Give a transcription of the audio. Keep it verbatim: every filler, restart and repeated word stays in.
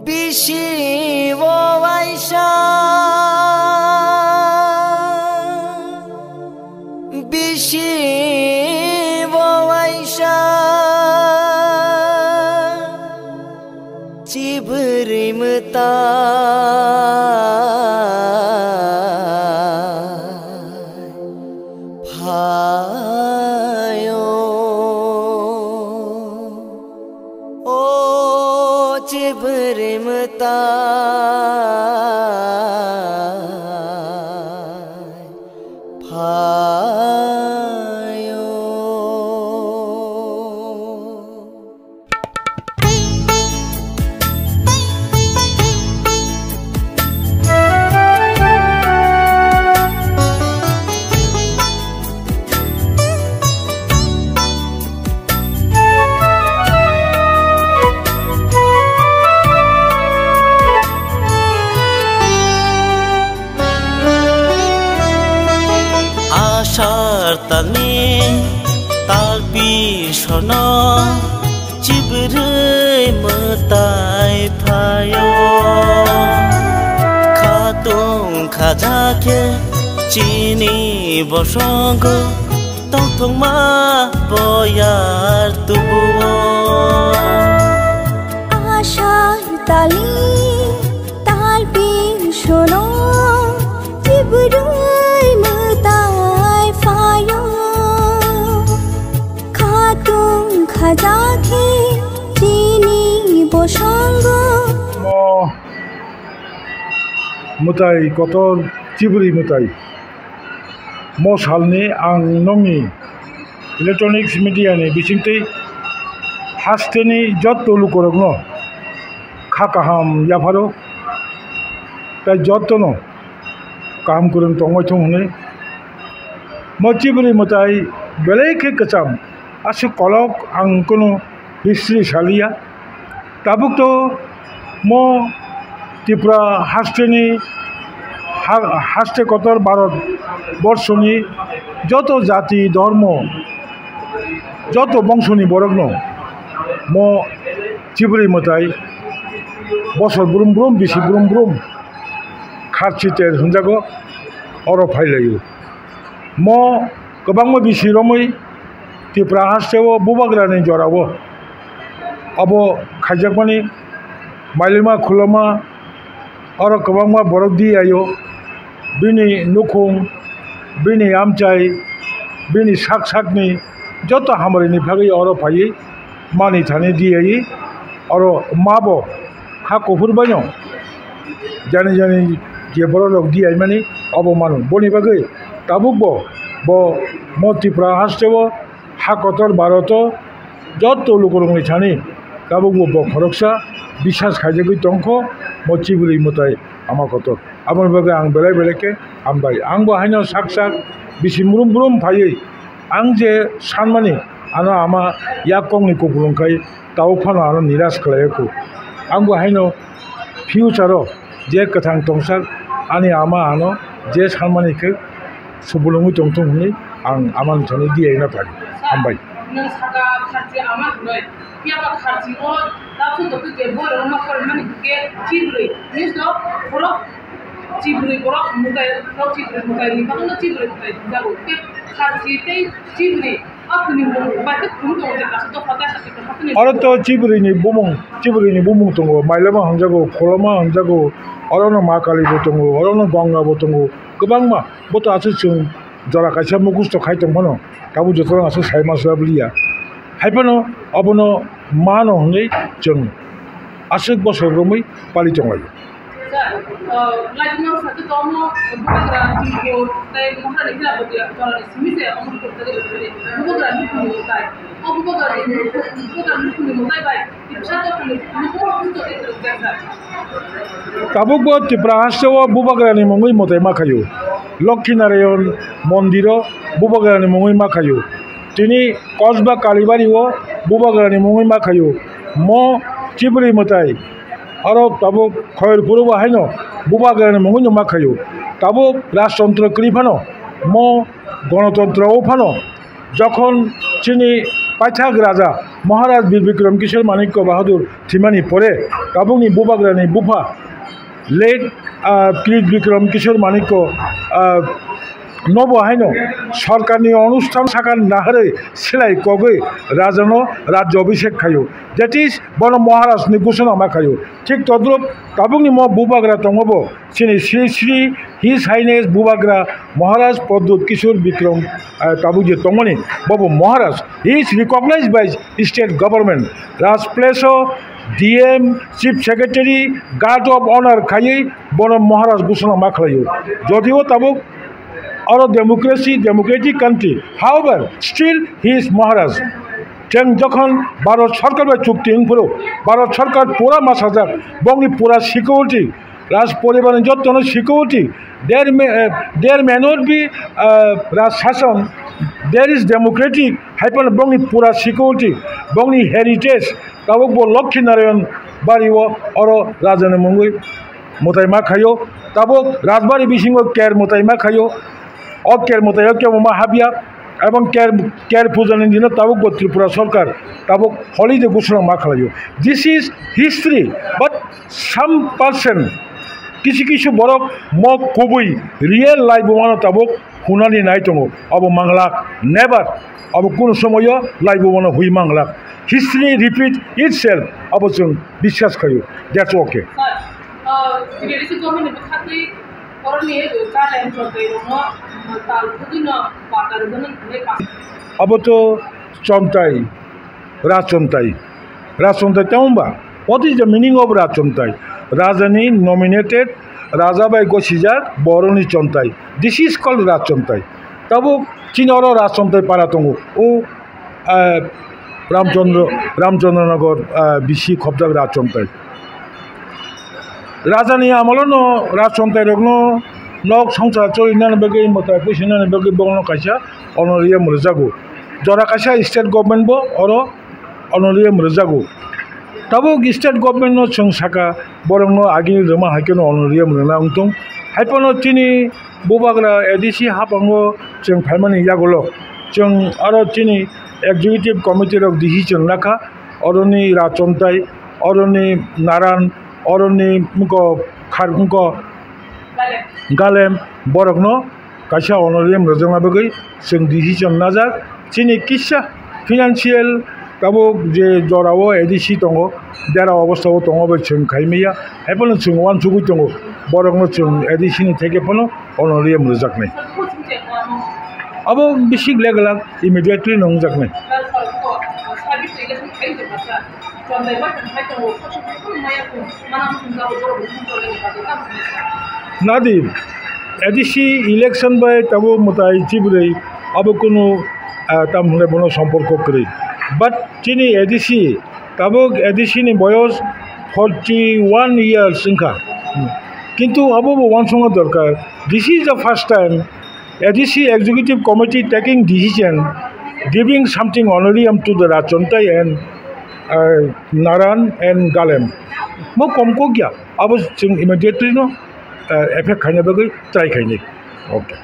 Bisi bo waisa, bisi bo waisa, chibwrwi mwtai phaio. O chibwrwi mwtai phaio. Asar talni tal bisono chibwrwi mwtai phaio. Khatung khaja khe chini bosongo tongthokma boyar tubuo. Asar talni tal bisono chibwrwi mwtai phaio. Khatung khaja khe chini bosongo. Mo mwtai kotor chibwrwi mwtai. Mo salni ang nokni electronics media ni bisingtwi hasteni jotto lukurokno kha kaham yapharo, tei jottono kaham kwrwng tongwi thung hwnwi. Mo chibwrwi mwtai belai khe kwcham, aswk kolok ang kunu history saliya. Tabuk to mo Tripura hasteni ha-, haste kotor Bharat borshoni joto jati, dhormo, joto bongsoni borokno mo chibwrwi mwtai bosor brum brum, bisi brum brum kharchi ter hwnjago, oro phailaio. Mo kwbangma bisi romwi Tripura hasteo bubagrani jorao obo khaijakmani mailima khuluma, oro kwbangma borok diyaio, bini nukhung, bini amchai, bini sak sakni joto hamari ni phagwi oro phaiwi mani thani diyai, oro ma bo ha kuphur baino jani jani je borok rok diyaimani obo mano. Boni bagwi tabuk bo, bo mo Tripura hasteo ha kotor Bharoto joto lukurokni thani tabuk bo, bo khoroksa biswas khaijagwi tongkho, mo chibwrwi mwtai ama kotor. Aboni bagwi ang belai belai khe hambai. Ang bo haino sak sak bisi brum brum phaiwi ang je sanmani, ano ama yak kokni kupulung khai tabuk phano ano niras khlai kho. Ang bo haino future o je kwthang tongsak ani ama ano je sanmani khe supulungwi tongthung hwnwi ang amani thani diyaina phai. Hambai. Nwng saka kharchi ama hwnwi, phiya ba kharchi o tabuk twi je borok ma pormani khe chibwrwi, news do borok chibwrwi borok mwtai, borok chibwrwi mwtai ni bagwi no chibwrwi mwtai hwnjago. Khe kharchi tei chibwrwi, a khuni mung bai khe khum tongo je aswk to hotai aswk to hotai ni. Oro to chibwrwi ni bumung, chibwrwi ni bumung tongo, mailama hwnjago, pholoma hwnjago, oro no ma kali bo tongo, oro no ganga bo tongo, kwbangma. Bo to aswk chwng jora kaisa mukhusto khai tong phano, tabuk jotono aswk sai ma swrap liya. Hai phano obono mano hwnwi chwng aswk bosor romwi pali tong lai. Sir, uh, like no sa to tomo bubagra tei mohra ni khila botia tola ni simi se omo ko tagi bubagra ni khuni tai. O bubagra ni, bubagra ni khuni tai bai. Tabukbo Tripura hasteo bubagrani mungwi mwtai ma khaio. Lokhi Narayan mondiro bubagrani mungwi ma khaio. Tini Kosba Kalibari o bubagrani mungwi ma khaio. Mo chibwrwi mwtai aro tabuk Khoyerphuru bo haino bubagrani mungwi no ma khaio. Tabuk rajtontro kwrwi phano, mo gonotontro o phano, jokhon chini Paithak Raja Maharaj Bir Bikram Kishore Manikya Bahadur thwimani pore tabukni bubagrani bupha late, ah, Kir Bikram Kishore Manikya, ah, nobo haino sorkarni onusthan sakha naharwi silai kogwi rajano rajya abhishek khaio. That is, bono Maharajni ghosona ma khaio. Thik todrop tabukni mo bubagra tongo bo, chini Sri Sri His Highness Bubagra Maharaj Pradyut Kishore Bikram, ah, tabuk je tongmani, bobo Maharaj. He is recognized by state government. Raj place o D M, Chief Secretary, Guard of Honor khaiwi bono Maharaj ghosona ma khlaio. Jodio tabuk oro democracy, democratic country. However, still he is Maharaj. Chwng jokhon Bharat Sarkar bai chukti wngphuru, Bharat Sarkar pura masajak, bongni pura security, Raj poribarni jottono security, there may, eh, there may not be, eh, Raj Sashan, there is democratic, hai phano bongni pura security, bongni heritage, tabuk bo Lokhi Narayan bari o oro rajani mungwi mwtai ma khaio, tabuk Rajbari bisingo ker mwtai ma khaio, o ker mwtai o kebo ma habya, ebong ker, ker puja ni dino tabuk bo Tripura Sarkar tabuk holiday ghosona ma khlaio. This is history, but some person, kisu kisu borok mo kubui real life o mano tabuk hunani nai tongo, abo manglak, never, abo kunu somoyo life o mano hui manglak. History repeat itself, abo chwng biswas khaio. That's okay. Sir, uh, T D C government ni bwkhakni borokni Galem chontai rokno, uh, tal thugwino pata rwgwino hinwi pa- Abo to chontai, rajchontai. Rajchontai tamo ba? What is the meaning of rajchontai? Rajani nominated, raja bai gosijak borokni chontai. This is called rajchontai. Tabuk chini oro rajchontai para tongo. O, ah, Ramchandra, Ramchandranagar, ah, bisi khopjak rajchontai. Rajani amolono rajchontai rokno nok songsar cholinani bagwi, mwtai puisinani bagwi bono kaisa honorarium rwjago. Jora kaisa state government bo oro honorarium rwjago. Tabuk state government no chwng saka, borokno agini rwma hai kheno honorarium rwna wngthung. Hai phano chini bubagra A D C haphango chwng phaimani yagulo chwng aro chini executive committee rok decision lakha, oroni rajchontai, oroni naran, oroni wngkok khar wngkok galem borokno kaisa honorarium rwjakna bagwi chwng decision najak. Chini kisa financial tabuk je jorao A D C tongo, dera obostha o tongo bai chwng khai maya, hai phano chwng uansugwi tongo, borokno chwng A D C ni theke phano honorarium rwjaknai. Abo bisi glak glak immediately no wngjaknai. Nadi, A D C election bai tabuk mwtai chibrwi abo kunu, ah, tam hwnwi bono somporko kwrwi. But chini A D C, tabuk A D C ni boyos forty one years wngkha. Kintu abo bo uansukna dorkar. This is the first time A D C Executive Committee taking decision giving something honorarium to the Rajchontai and, uh, Naran and Galem. Mo kom kok ya, abo chwng immediately no, uh, effect khaina bagwi try khainai. Okay.